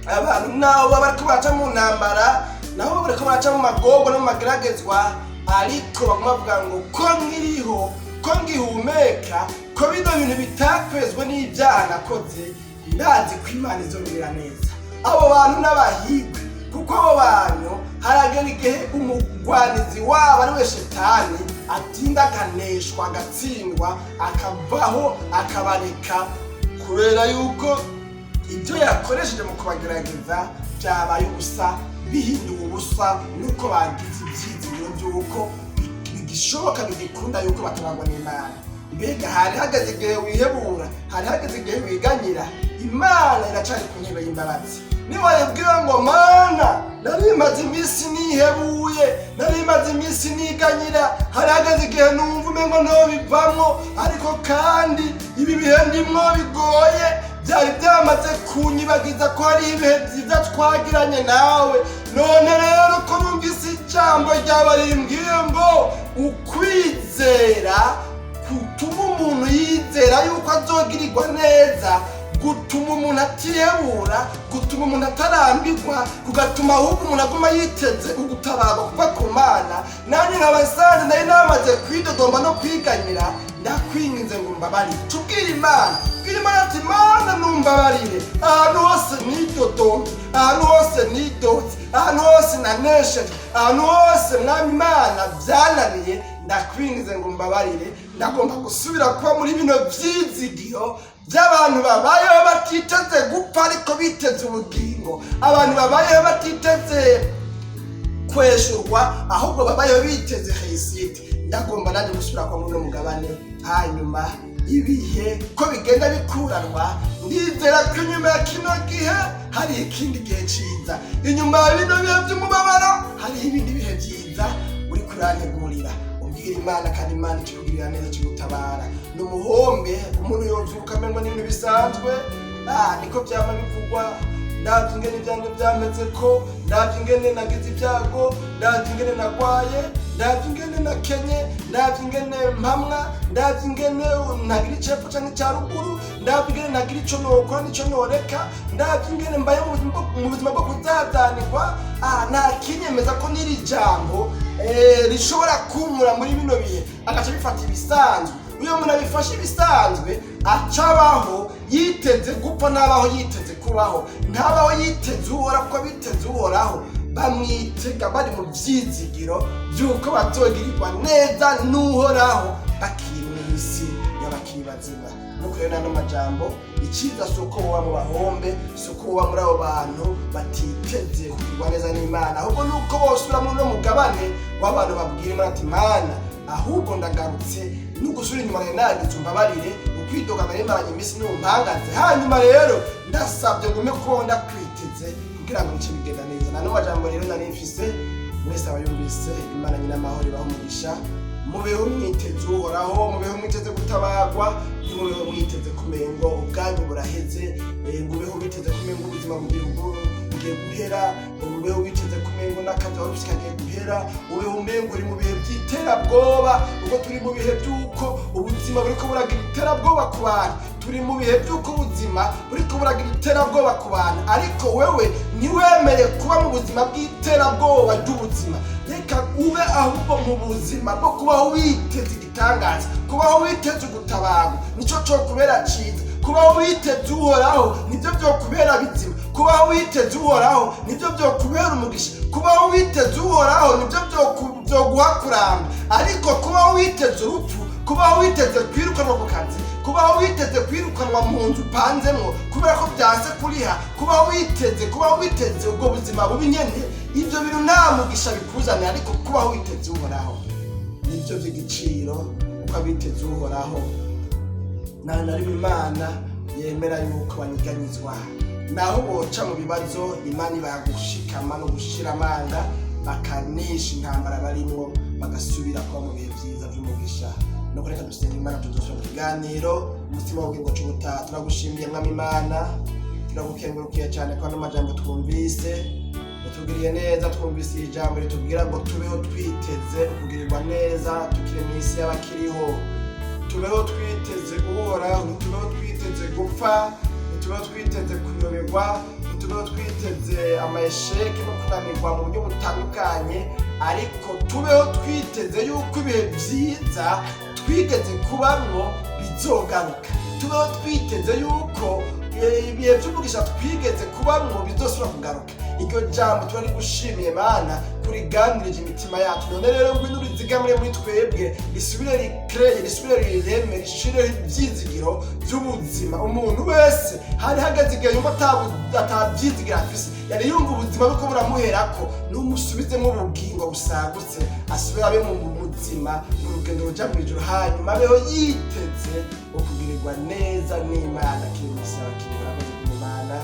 A: abantu nabo baba bariko baraca mu ntambara, nabo bariko baraca mu magogo no mu mageragezwa, ariko baguma bavuga ngo ko nkiriho, ko ngihumeka, ko bino bintu bitakwezwe n'ibyaha nakoze, ndazi ko Imana izongera neza. Abo bantu n'abahirwe, kuko abo bantu haragera igihe umugwanizi wabo, ari we Shetani, atinda akaneshwa, agatsindwa, akavaho, akabareka, kubera yuko ibyo yakoresheje mu kubagerageza byabaye ubusa, bihinduwe ubusa nuko bagize ibyizigiro by'uko bigishoboka, bigikunda yuko batabagwa n'Imana. Mbega hari hageze igihe wihebura, hari hageze igihe wiganyira? Imana iracari ku ntebe y'imbabazi. Niwayibwira ngo: "Mana, nari maze iminsi nihebuye, nari maze iminsi niganyira, hari hageze igihe numva umengo ntobivamwo, ariko kandi ibi bihe ndimwo bigoye byari byamaze kunyibagiza ko hari ibihe byiza twagiranye nawe. None rero ko numvise ijambo ryawe rimbwiye ngo ukwizera gutuma umuntu yizera yuko azogirirwa neza, gutuma umuntu atihebura, gutuma umuntu atarambirwa, kugatuma ahubwo umuntu aguma yiteze ugutabarwa kuva ku Mana, nanjye nkaba nsanze nari namaze kwidodomba no kwiganyira, ndakwinginze ngo mbabarire." Tubwire Imana, bwira Imana ati: "Mana, numbabarire ahantu hose nidodombe, ahantu hose nidotse, ahantu hose nanesheje, ahantu hose, Mwami Imana, byananiye. Ndakwingize ngo mbabarire. Ndagomba gusubira kuba muri bino vyizigiro by'abantu babayeho batiteze gupfa, ariko biteze ubugingo, abantu babayeho batiteze kweshurwa, ahubwo babayeho biteze réussite. Ndagomba nanjye gusubira kwa muri uno mugabane." Hanyuma ibihe ko bigenda bikuranwa, ndizera ko inyuma ya kino gihe hari ikindi gihe ciza, inyuma ya bino bihe by'umubabaro hari ibindi bihe byiza uri kurantegurira. Ubwira Imana, kandi Imana ikikugirira neza, ikigutabara. Ni umuhombe umuntu yovyuka amengo n'ibintu bisanzwe. Niko vyama bivugwa. Ndavye ingene ibyanjye vyameze, ko ndavye ingene nagize ibyago, ndavye ingene nagwaye, ndavye ingene nakenye, ndavye ingene mpamwa, ndavye ingene ntagira icepfo canke ica ruguru, ndavye ingene ntagira ico nokora n'ico noreka, ndavye ingene mbaye mu buzima bwo kuzazanirwa, nta kinyemeza ko n'iri jambo rishobora kunkura muri bino bihe. Agaca bifata ibisanzwe. Uyo muntu abifashe ibisanzwe, acabaho yiteze gupfa, ntabaho yiteze kubaho, ntabaho yiteze Uhoraho, kuko biteze Uhoraho bamwitega bari mu vyizigiro vy'uko bazogirirwa neza n'Uhoraho bakiri mw'isi y'abakiri bazima. Nuko rero n'ano majambo, iciza si uko woba mu bahombe, si uko woba muri abo bantu batiteze kugirwa neza n'Imana, ahubwo ni uko bosubira muri uno mugabane w'abantu babwira Imana ati: "Mana, ahubwo ndagarutse, nugusubira inyuma nari nagize umbabarire, ukwidoga nari maranye iminsi numpangaze, hanyuma rero ndasabye ngume kubaho ndakwiteze kugira ngo bice bigenda neza." Nano majambo rero nari mfise. Mwese abayumvise, Imana nyina amahoro ibahe umugisha. Mubeho mwiteze Uhoraho, mubeho mwiteze gutabagwa, ntimubeho mwiteze kumengo ubwanyu buraheze, ngo ubeho witeze kumengo ubuzima bugiye bugiye guhera, ubeho witeze kumengo n'akazi wari ufise kagiye guhera, ubeho umengo uri mu bihe by'iterabwoba, ubwo turi mu bihe by'uko ubuzima buriko buragira iterabwoba ku bantu. Turi mu bihe by'uko ubuzima buriko buragira iterabwoba ku bantu, ariko wewe ntiwemere kuba mu buzima bw'iterabwoba ry'ubuzima. Reka ube ahubwo mu buzima bwo kubaho witeze igitangaza. Kubaho witeze ugutabarwa nico co kubera ciza. Kubaho witeze Uhoraho nibyo byokubera bizima. Kubaho witeze Uhoraho nibyo byokubera umugisha. Kubaho witeze Uhoraho nibyo byoguha kuramba. Ariko kubaho witeze urupfu, kubaho witeze kwirukanwa ku kazi, kubaho witeze kwirukanwa mu nzu upanzemwo kubera ko byanse kuriha, kubaho witeze ubwo buzima bubi nyene, ibyo bintu nta mugisha bikuzanira. Ariko kubaho witeze Uhoraho nibyo by'igiciro, kuko abiteze Uhoraho nta na rimwe Imana yemera yuko banyiganyizwa. Naho boca mu bibazo, Imana ibaha gushikama no gushira amanga, bakanesha intambara barimwo, bagasubira kuba mu bihe byiza by'umugisha. No kureka dusenga Imana, tuzosubira mu kiganiro umutima w'ubugingo c'ubutaha. Turagushimiye, Mwami Imana, turagukengurukiye cyane ko ano majambo twumvise utugiriye neza. Twumvise iri jambo ritubwira ngo tubeho twiteze kugirirwa neza tukiri mu isi y'abakiriho. Tubeho twiteze Uhoraho, ntitubeho twiteze gupfa, ntitubeho twiteze kuyoberwa, ntitubeho twiteze ama échecs no kunanirwa mu buryo butandukanye, ariko tubeho twiteze yuko ibihe byiza twigeze kubamwo bizogaruka. Tubeho twiteze yuko ibihe by'umugisha twigeze kubamwo bizosubira kugaruka. Iryo jambo turarigushimiye, Mana, kuriganirije imitima yacu. None rero ngwino urizigamire muri twebwe, risubire rikreye, risubire rireme, rishireho ibyizigiro by'ubuzima. Umuntu wese hari hageze igihe yumva atabyizigiro afise, yari yumva ubuzima buriko buramuherako, numusubizemo ubugingo busagutse, asubire abe mu buzima, mu rugendo ruja mu ijuru, hanyuma abeho yiteze ukugirirwa neza n'Imana kiri mu isi y'abakiri. Murakoze ku Imana.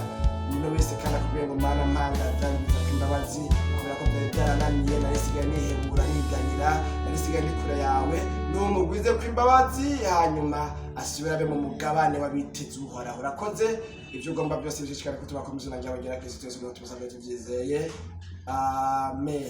A: Umuntu wese kandi akubwiye ngo: "Mana, mpangaza, ngiza ko imbabazi kubera ko byari byarananiye, nari sigaye nihebura, niganyira, nari sigaye ndi kure yawe," numugwize ko imbabazi, hanyuma asubire abe mu mugabane w'abiteze Uhoraho. Urakoze. Ibyo ugomba byose bishishikare kutuba mu izina ryawe ryera Kristo Yesu, tubisabye tubyizeye, amen.